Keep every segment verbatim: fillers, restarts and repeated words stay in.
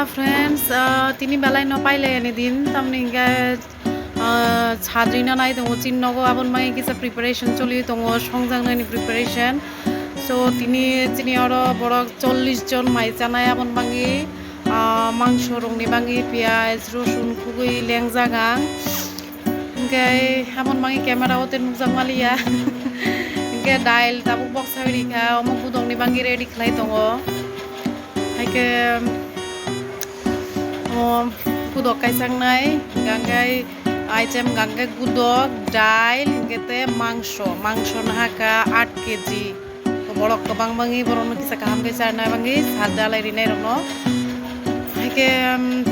Friends, ah, tini belai no pailai ani din, tamni hingke, ah, sajui na nai tongo, chin nogo aboni bagwi kisa preparation choli tongo, songjak nani preparation. So, tini chini oro borok chollish jon mai chanai, aboni bagwi, ah, mangso rokni bagwi piyaj, rosun, khugui lengjak ang. Hingke aboni bagwi camera o te nukjak maliya. Hingke dail tabuk boksa rikha, omo gudokni bagwi ready khlai tongo. Haike, omo gudok kaisa wngnai, hingke item hingke gudok, dail, hingke te mangso, mangso nahaka aat keji. Borok kwbang bagwi borokno kisa kaham khe charwna bagwi sat dalai rinai rokno. Haike, um,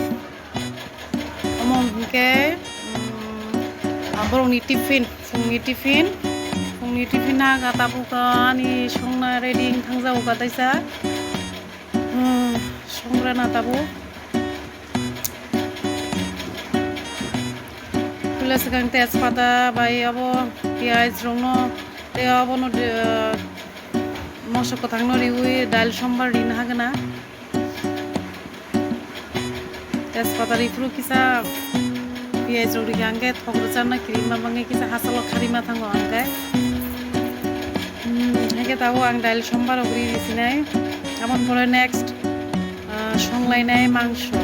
Omo hingke, mm, ah, borokni tiffin, phungni tiffin, phungni tiffin naga tabuk ani songna ready wng thangjago ka taisa. Hmm, songrana tabuk. Puila swkang tejpata bai abo piyaj rokno tei abono, eh, moso kwthangno riwi dail sombar rina hagana. Tejpata riphuru kisa piyaj rok rikha hingke thok rwcharna kirima bagwi kisa hachalo kharima thango hingke. Hmm, hingke tabuk ang dail sombar rok ri risinai. Aboni pore next, ah, songlainai mangso.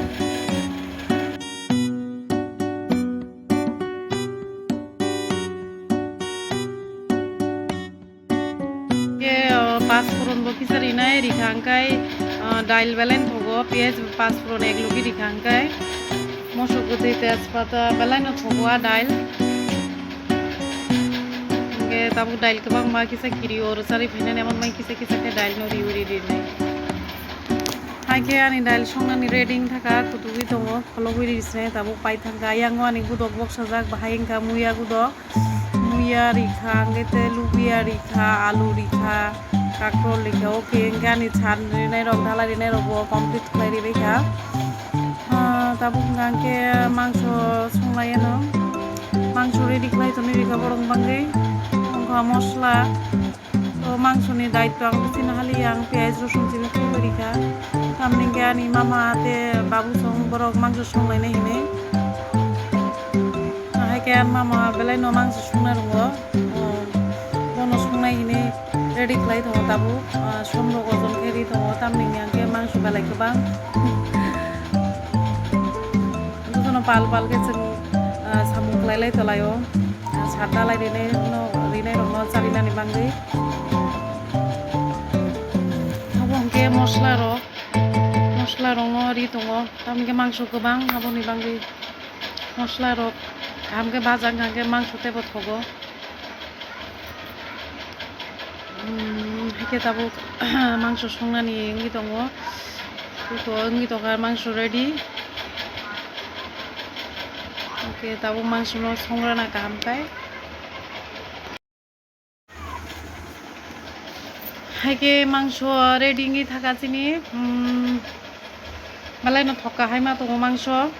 Ke, o, pas phuron bo kisa rinai rikha hingkai, o, dail belai no thogo, piyaj pas phuron ek logi rikha hingkai, mosok kwtwi tejpata belai no thogo a dail. Hingke tabuk dail kwbangma kisa kiri o rwcharwi phainani, aboni bagwi kisa kisa khe dail no riwi rinai. Haike ani dail songnani ready wng thaka, kutugwi tongo, kholobwi ri se tabuk paithangkha. Ayang o ani gudok boksajak, bahai wngkha muya gudok. Muya rikha, hingke te lubiya rikha, alu rikha, kakrol rikha, okay, hingke ani chan rinai rok, dhalai rinai rok bo complete khlai ribaikha. Ah, tabuk hingka hingke mangso songlai ano, mangso ready khlai tonwi rikha borok bagwi, wngkha mosla. So, mangsoni daitw ang bisino hali ang piyaj rosun simi khulwi rikha. Tamni hingke ani mama tei babu song borok mangso songlainai hinwi. Haike ani mama belai no mangso songnai rongo. O, bono songnai hinwi ready khlai tongo tabuk. O, som rok ojon khe ri tongo, tamni hingke mangso belai kwbang. Jotono pal pal khe chwng, ah, samung khlai lai tolai o. Ah, sat dalai rinai no, rinai rok no charinani bagwi. Abo hwnkhe mosla rok, mosla rok no ri tongo. Tamoni khe mangso kwbang aboni bagwi mosla rok kaham khe bajak hwnkha khe mangso teibo thogo. Hmm, haikhe tabuk mangso songnani wngwi tongo. Kuto wngwi tongkha mangso ready. Haikhe tabuk mangsono songrana kaham khe. Haikhe mangso ready wngwi thaka chini. Hmm, belai no thokka hai ma tongo mangso.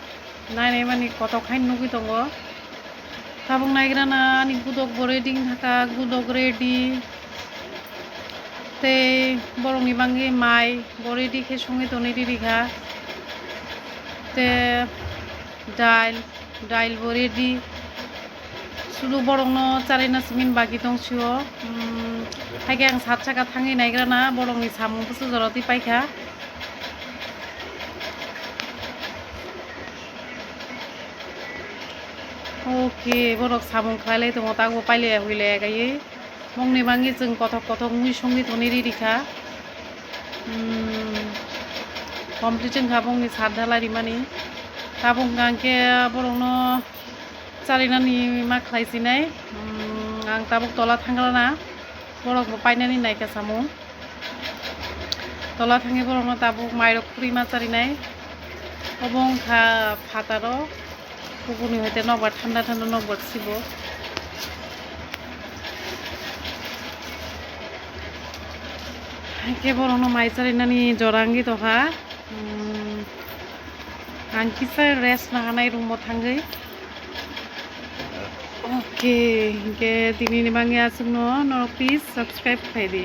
Nainai mani kotok hai nugwi tongo. Tabuk naigrana ani gudok bo ready wngkha, gudok ready. Tei borokni bagwi mai bo ready khe songwi tonwi riri kha. Tei dail, dail bo ready. Sudu borokno charina simi bagi tong sio. Hmm, haikhe ang sat saka thangwi naigrana borokni samung bwswk jora twi paikha. Okay, borok samung khlai lai tongo, tabuk pailaya huilaya kaiwi. Mokni bagwi chwng kothok kothok mui songwi tonwi riri kha. Hmm, complete wngkha bongni sat dhalai rimani. Tabuk hwnkha hwnkhe borokno charinani ma khlai sinai. Hmm, ang tabuk tola thangrana, borok bo painani naikha samung. Tola thangwi borokno tabuk mairok khurwi ma charinai. Obo wngkha phataro, kubuni hoite nokbar thanda thanda nokbar sibo. Haikhe borokno mai charinani jora wngwi tongkha. Hmm, ang kisa rest nahanai room o thangwi. Okay, hinkhe tinini bagwi aswkno norok please subscribe khlai di.